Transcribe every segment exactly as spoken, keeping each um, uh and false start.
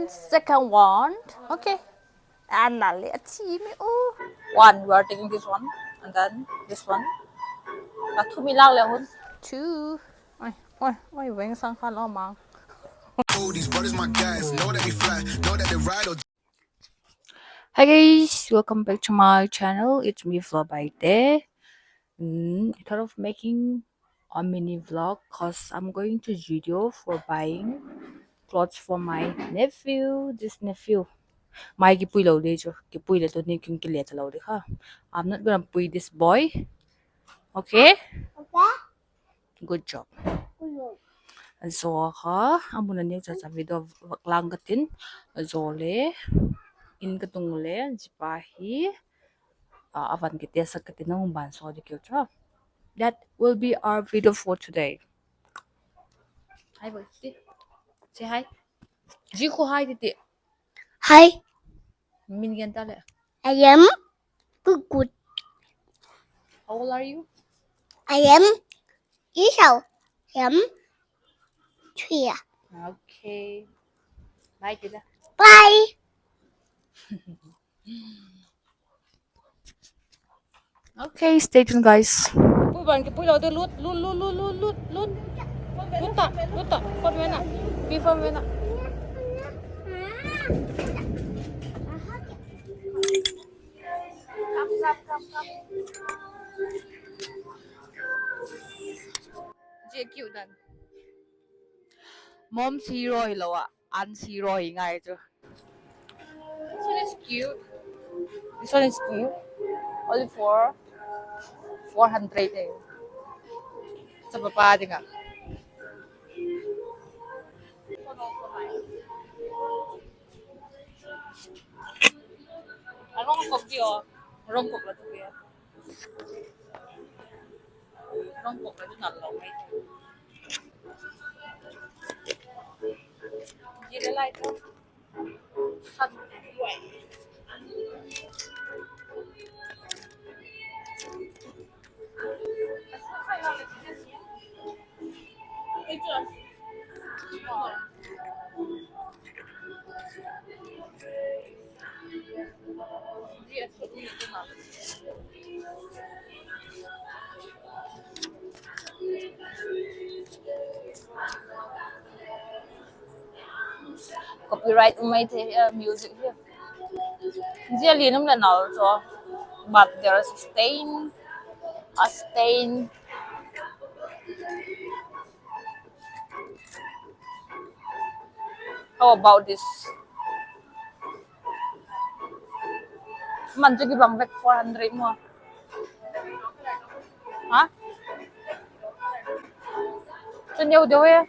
Second one. Okay. Ana le a thi mi u. One, we are taking this one, and then this one. Ka thu mi lak le hun. Two. Oi, oi, oi, veng sang kha lo mang. All these brothers my guys, know that we fly, know that they ride or Hi guys, welcome back to my channel. It's me, Flo Baite. Mm, I thought of making a mini vlog 'cause I'm going to Judio for buying clothes for my nephew, this nephew. Mai kipui lo di chu, kipui le tuni kin kile ta lo di kha. I'm not gonna pui this boy. Okay? Good job. Zaw kha, a mun a neu cha cha video vak lang ka tin. Zaw le, in ka tung le, zipa hi, a, a van kite sak ka tin, a hung ban saw di keu cha. That will be our video for today. Hi, boy. Say hi. Ji khu hi ti ti. Hi. Min gen ta le. I am Kukut. How old are you? I am Isao. I am three. Okay. Bye ti le. Bye. Okay, stay tuned, guys. Pui ban kipui lo di, lut, lut, lut. Lut ta, lut ta. Phone ve na. Pi phone ve na. Zia cute dan. Mom zero hi lo a, aunt zero hi ngai chu. This one is cute. This one is cute. Only for four hundred eh. Sa papa ding a. A rong kop di o. Rong kop la tu ya. Rong kop la tu na lo mai. Di le lai tu. Copyright um mai thei, eh, music hi. Zia lian um le nal chu. But there is a stain. A stain. How about this? Man chu kibang vek four hundred maw. Ha? Chu neu deu e.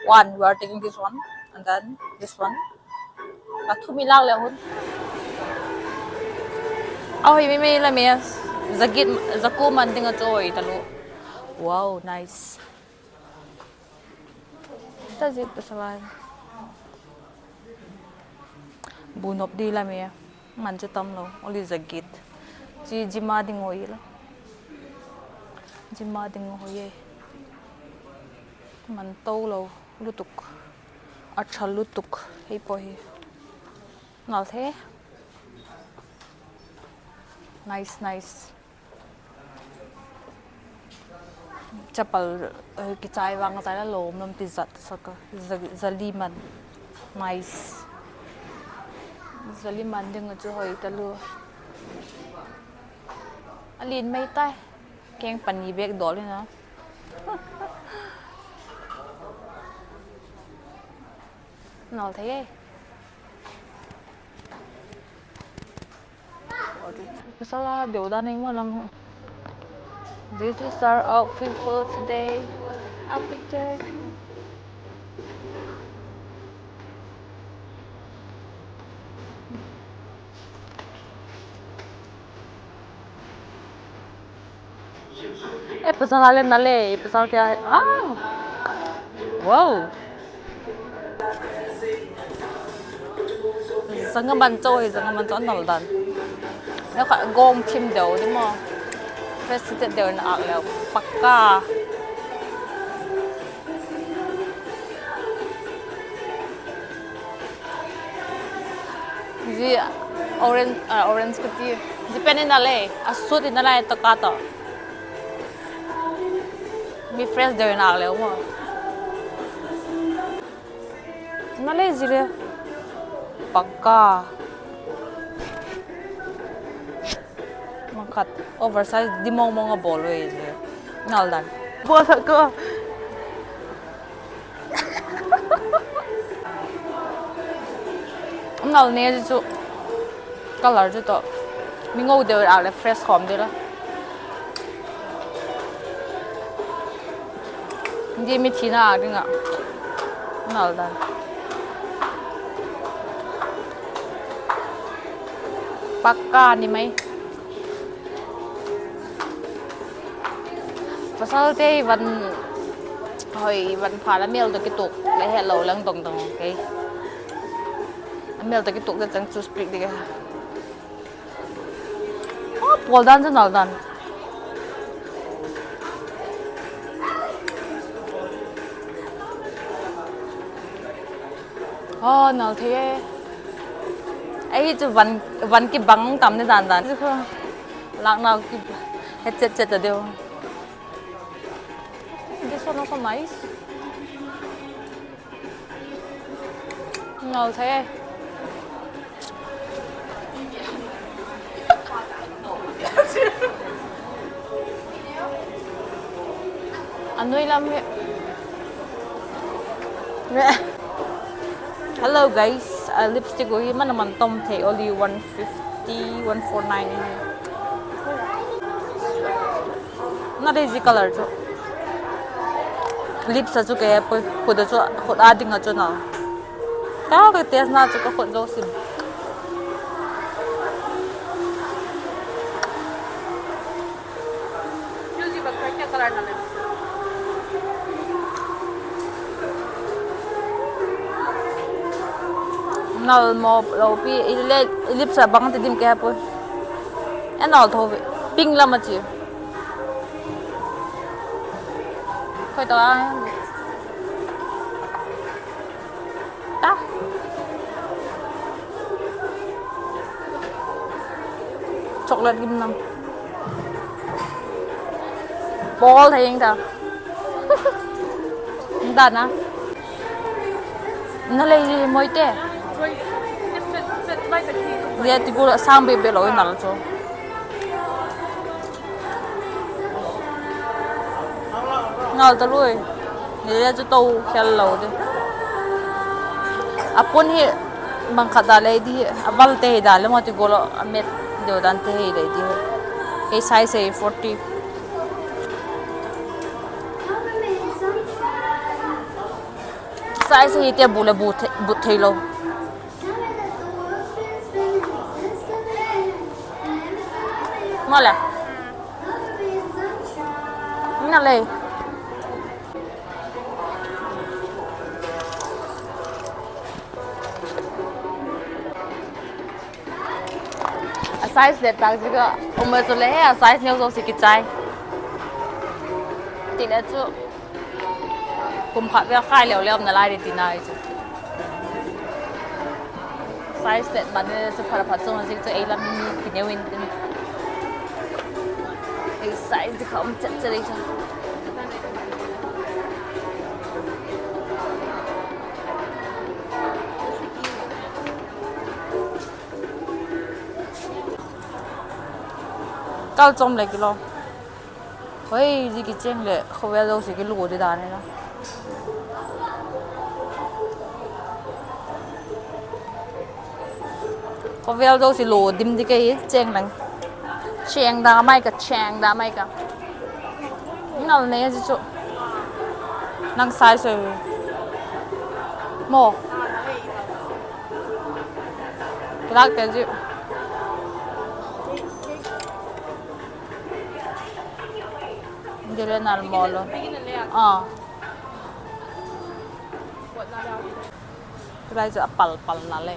One, we are taking this one, and then this one. Ka thu mi lak le hun. A hoi mi mi la mi. Zagit, zaku man ding a chu hoi ta lu. Wow, nice. Ta zit ta sa lai. Bu nop di la mi. Man chu tam lo, only zagit. Chi jima ding hoi la. Jima ding hoi e. Man to lo lutuk. A tha lutuk. Hei po hi. Ngal the. Nice, nice. Chapal, eh, kichai vang a chai la lawm lawm ti zat sak a. Za-, zali man. Nice. Zali man ding a chu hoi ta lu. A lian mai tai. Keng pani bek dawl in a. Nal thei e. Pasal a deu dan eng ma lam. This is our outfit for today. Outfit check. Eh, pasal a le na le, pasal tia. Ah! Wow! Sangam ban cho hi, sangam ban cho nal dan. Neu kha gong thim deu di maw. Fresh deu in âk leu. Pakka. Zia orange, ah, orange ka ti. Zia pen in a le, a sut in a lai to ka to. Mi fresh deu in âk leu maw. Na le zi le. Pakka. Mangkhat oversize di mawng mawng a bawl ui zi. Nal dan. Bawl thak ka. Nal ne zi chu. Color chu tawh. Mi ngo deu âk leh fresh khawm deu la. Di mi thina â ding ah. Nal dan. Pakka ni mai. Pasalte van, hoi van pha la, mêl tawh kituak le he lo lang dong dong kei. A mêl tawh kituak te chang chu speak ding e. Aw, pawl dan chu nal dan. Aw, nal thei e. Ahi chu van, van kibang tam ni dan dan chu kha. Lâknau ki he chet chet ta deu. This one also nice. Nal thei e. A nui lam hi. Hello guys, a lipstick uh hi man a man tom thei, only one fifty, one four nine hi. Na dei zi color chu. Lips a chu ke pui, khut a chu, khut â ding a chu na. Ka, ka test na chu ka khut zo sim. Nal maw lo pi, i le, i lips a bang ti dim ke pui. E nal tho ve, pink lam a chi. Khoi ta a. Ta. Chocolate gim nam. Pawl thei ing ta. Ing ta na. Na lei zi moi te. Zia ti gual a sâng bep bep lo i nal chu. Ngal ta lui. Ni le chu to khel lo di. A pun hi bang khat da lei di, a val te hi da le maw ti gual a met deu dan te hi lei di. Kei size hi forty. Size hi te bu le bu the-, bu thei lo. Male. Na lei. A size let tak zia ka um a chu le he a size neu zosia kichai. Ti le chu kum khat vêl khai leu le um nalai di tina i chu. Size let man le chu phat a phat chung a zik chu ei lam mi kineu in tin. Ei size di kha um chet chet ei chu. Kal chom le kilo. Hoi, zi kicheng leh khawvel zosia kilu di dan e la. Khawvel zosia lu dim di kei, cheng dang. Cheng da mai ka, cheng da mai ka. Ngal nei a zi chu. Nang size maw. Kilâk te zi. Dile nal maw lo. A. Tulai chu a pal pal na le.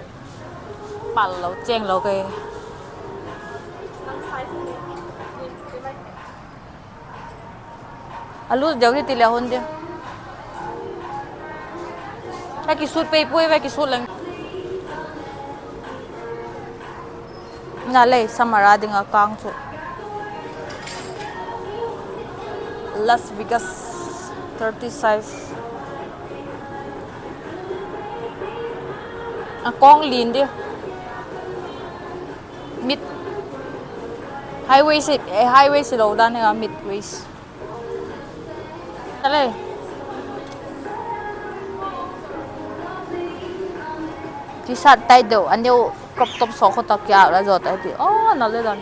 Pal lo, cheng lo kei. A lut deu hi ti le hun di. Ka kisut pei puai ve, kisut leng. Na le, summer a ding a kâng chu. Las Vegas, thirty size. A kawng lin di. Mid, high waist, eh, high waist lo dan hi a, mid waist. A le. T-shirt tight deu, a neu crop top sawk kha tak kia la zo ta ti. Aw, na le dan.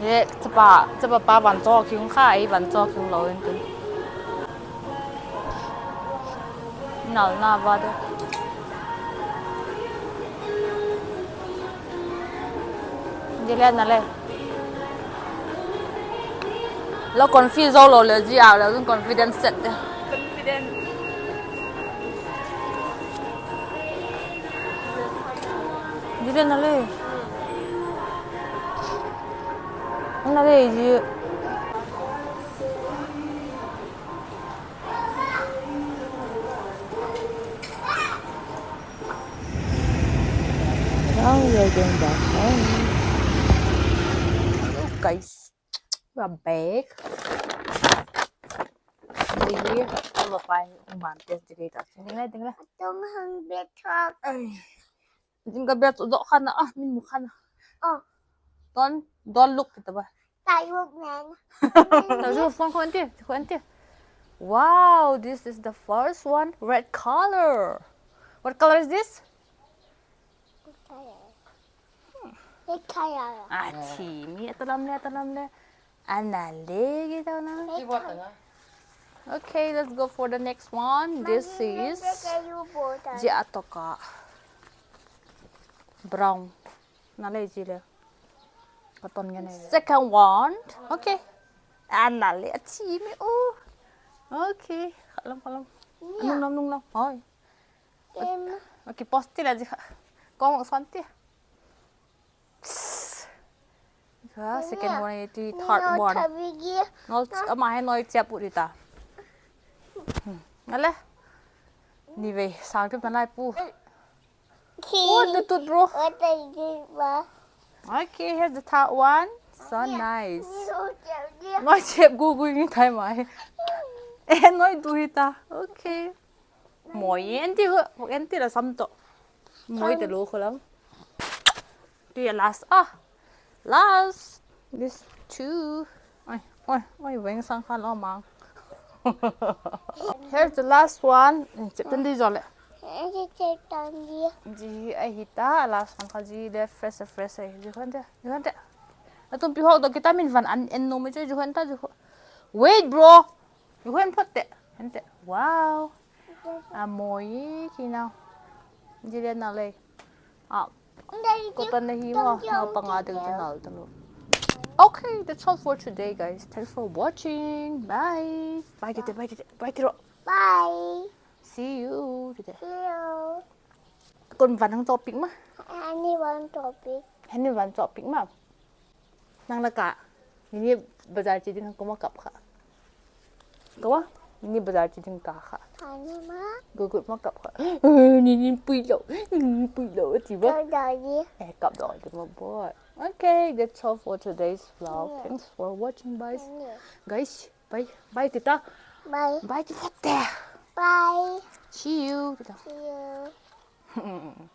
He, chapa, chapa pa van chaw khiung kha, ei van chaw khiung lo in tin. Nal na va de. Di le na le. Lo confuse zo lo le, zia le zun confidence set de. Di le na le. Na le zi. Now we are going back home. Hello, guys. We are back. Ding hi, ama pai, um, ban test ding ta. Ding le, ding le. Tung hang bet thak. Ai. Ding ka bet dok khan a, min mu khan a. Oh. Don't, don't look at the boy. Tai look man. Phone ko anti, ko anti. Wow, this is the first one. Red color. What color is this? Red color. Red color. A thi mi, a ta lam le, a ta lam le. Ana le, ki ta na. Okay, let's go for the next one. This is, zia a tok a. Brown. Na le zi le. Ka ton ngen e. Second one. Okay. Ana le a chi mi u. Okay. Khalam, khalam. Nung lam, nung lam. Hoi. Okay, post ti la zi kha. Kong son ti. Ka second one ti, third one. Nol, ama he noi chia pu ri ta. Ale. Ni ve, sang ti ta nai pu. What the tut, bro? What are you doing, bro? Okay, here's the third one. So nice. Noi chep gu gu ni thai mai. Eh, noi du hi ta. Okay. Moi, en ti hu, en ti la sam to. Moi te lo kho lam. Ti last, ah. Last. This two. Oi, oi, oi, veng sang kha lo mang. Here's the last one. Chep tan di zo le. Chep tan di. Zi ahi ta, last one kha zi le fresh, fresh ahi. Zi khon te, zi khon te. A tum pi hok do kita min van an en no me chu zi khon ta, zi khon. Wait, bro. Zi khon phot te. Khon te. Wow. A moi ki na. Zi le na le. Ah, ko tan na hi ma, ma panga deu te nal ta lo. Okay, that's all for today, guys. Thanks for watching. Bye. Bye, tite, bye, tite, bye, tiro. Bye. See you, tite. See you. Kon van hang topic ma. Ani van topic. Ani van topic ma. Nang la ka, nini bazar chi ding koma kap kha. Koma, nini bazar chi ding ka kha. Ani ma. Gugut ma kap kha. Nini pui lo, nini pui lo, ti ba. Kap dai di. Eh, kap dai di ma boy. Okay, that's all for today's vlog. Yeah. Thanks for watching, guys. Yeah. Guys, bye, bye, tita. Bye. Bye, tita. Bye. See you, tita. See you.